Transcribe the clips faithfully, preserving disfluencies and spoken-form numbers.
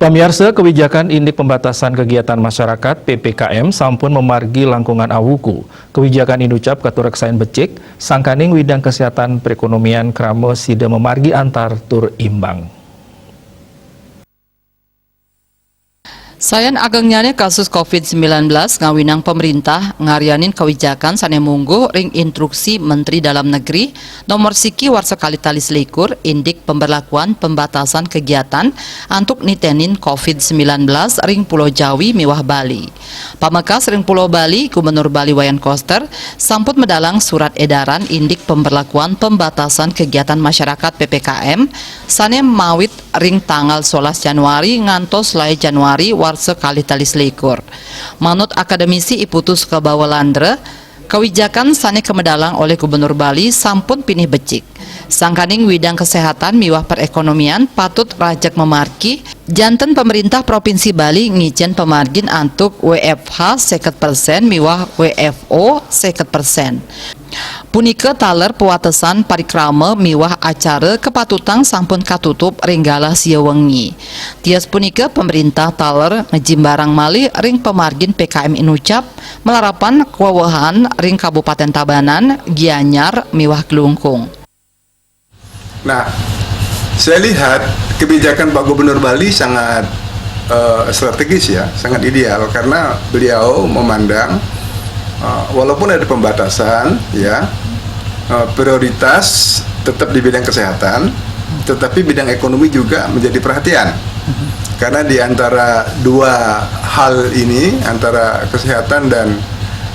Pamiarsa, kebijakan indik pembatasan kegiatan masyarakat, P P K M, sampun mamargi langkungan awuku. Kebijakan inucap katureksain becik, sangkaning widang kesehatan perekonomian krama sida mamargi antar tur imbang. Sayan agengnyane kasus covid sembilan belas ngawinang pemerintah ngaryanin kawijakan sane mungguh ring instruksi Menteri Dalam Negeri nomor siki warsa kalih tali selikur indik pemberlakuan pembatasan kegiatan antuk nitenin covid sembilan belas ring Pulau Jawi miwah Bali. Pamekas ring Pulau Bali, Gubernur Bali Wayan Koster sampun medalang surat edaran indik pemberlakuan pembatasan kegiatan masyarakat P P K M sane mawit ring tanggal solas Januari ngantos lai Januari warsa kalih tali selikur. Manut akademisi I Putu Sukabawa Landra, kawijakan sane kamedalang olih Gubernur Bali sampun pinih becik. Sangkaning widang kesehatan miwah perekonomian patut rajeg mamargi, janten pemerintah Provinsi Bali ngicen pamargin antuk W F H seket persen miwah W F O seket persen. Punika taler pawatesan parikrama miwah acara kapatutang sampun katutup ring galah sia wengi. Tias punika, pemerintah taler ngejimbarang malih ring pamargin P K M inucap, malarapan kawewehan ring Kabupaten Tabanan, Gianyar, miwah Klungkung. Nah, saya lihat kebijakan Pak Gubernur Bali sangat eh, strategis ya, sangat ideal karena beliau memandang eh, walaupun ada pembatasan ya, eh, prioritas tetap di bidang kesehatan, tetapi bidang ekonomi juga menjadi perhatian. Karena di antara dua hal ini, antara kesehatan dan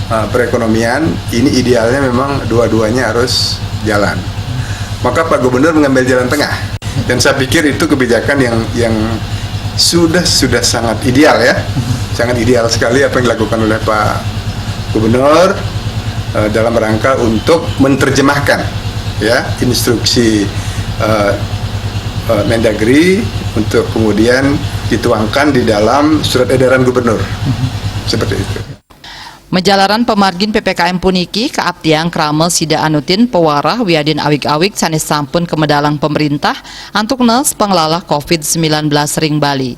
eh, perekonomian, ini idealnya memang dua-duanya harus jalan. Maka Pak Gubernur mengambil jalan tengah. Dan saya pikir itu kebijakan yang yang sudah sudah sangat ideal ya. Sangat ideal sekali apa yang dilakukan oleh Pak Gubernur eh, dalam rangka untuk menerjemahkan ya instruksi eh, eh, Mendagri untuk kemudian dituangkan di dalam surat edaran gubernur. Seperti itu. Majalaran pamargin P P K M puniki kaaptiang krama sida anutin pawarah wiadin awig-awig sane sampun kamedalang pemerintah antuk nes panglalah covid sembilan belas ring Bali.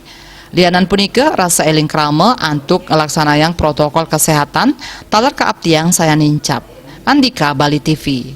Lianan punika, rasa eling krama antuk nglaksanayang protokol kesehatan taler kaaptiang sayan nincap. Andika, Bali T V.